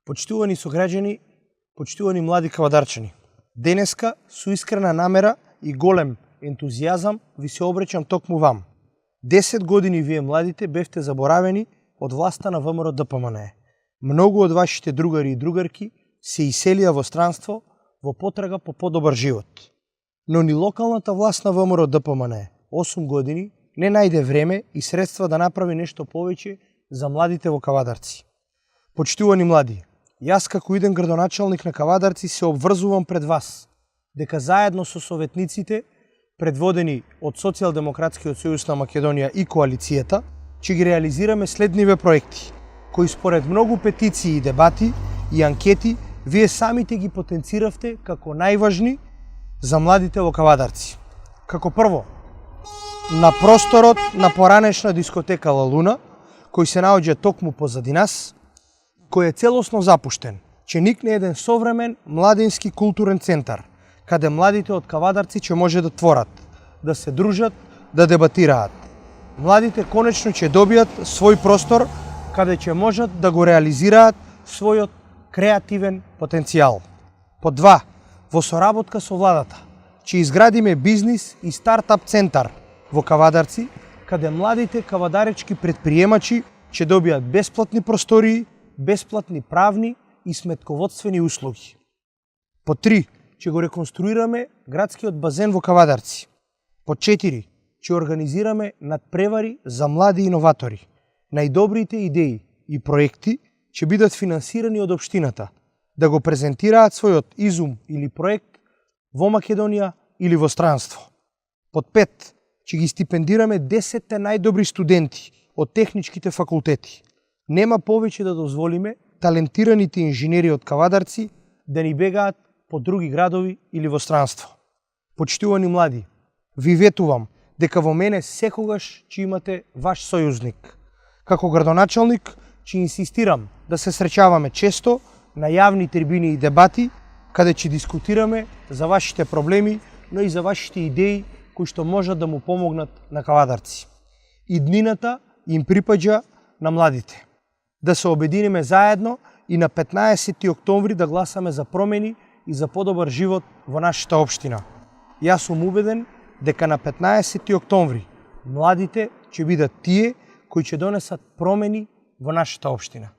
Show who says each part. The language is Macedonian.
Speaker 1: Почитувани сограѓани, почитувани млади кавадарчани. Денеска, со искрена намера и голем ентузијазам, ви се обреќам токму вам. 10 години вие младите бевте заборавени од власта на ВМРО ДПМНЕ. Многу од вашите другари и другарки се иселија во странство во потрага по подобар живот. Но ни локалната власт на ВМРО ДПМНЕ 8 години не најде време и средства да направи нешто повеќе за младите во Кавадарци. Почитувани млади, јас како иден градоначалник на Кавадарци се обврзувам пред вас дека заедно со советниците, предводени од Социјалдемократскиот сојуз на Македонија и коалицијата, ќе ги реализираме следниве проекти, кои според многу петиции и дебати и анкети, вие самите ги потенциравте како најважни за младите во Кавадарци. Како прво, на просторот на поранешна дискотека Лалуна, кој се наоѓа токму позади нас, кој е целосно запуштен, ќе никне еден современ младински културен центар, каде младите од Кавадарци ќе може да творат, да се дружат, да дебатираат. Младите конечно ќе добијат свој простор, каде ќе можат да го реализираат својот креативен потенцијал. По 2, во соработка со владата, ќе изградиме бизнис и стартап центар во Кавадарци, каде младите кавадаречки предприемачи ќе добијат бесплатни простории, бесплатни правни и сметководствени услуги. По 3, ќе го реконструираме градскиот базен во Кавадарци. По 4, ќе организираме надпревари за млади иноватори. Најдобрите идеи и проекти ќе бидат финансирани од општината, да го презентираат својот изум или проект во Македонија или во странство. Под 5, ќе ги стипендираме 10 најдобри студенти од техничките факултети. Нема повеќе да дозволиме талентираните инженери од Кавадарци да ни бегаат по други градови или во странство. Почитувани млади, ви ветувам дека во мене секогаш ќе имате ваш сојузник. Како градоначалник ќе инсистирам да се среќаваме често на јавни трибини и дебати, каде ќе дискутираме за вашите проблеми, но и за вашите идеи кои што можат да му помогнат на Кавадарци. Иднината им припаѓа на младите. Да се обединиме заедно и на 15 октомври да гласаме за промени и за подобар живот во нашата општина. Јас сум убеден дека на 15 октомври младите ќе бидат тие кои ќе донесат промени во нашата општина.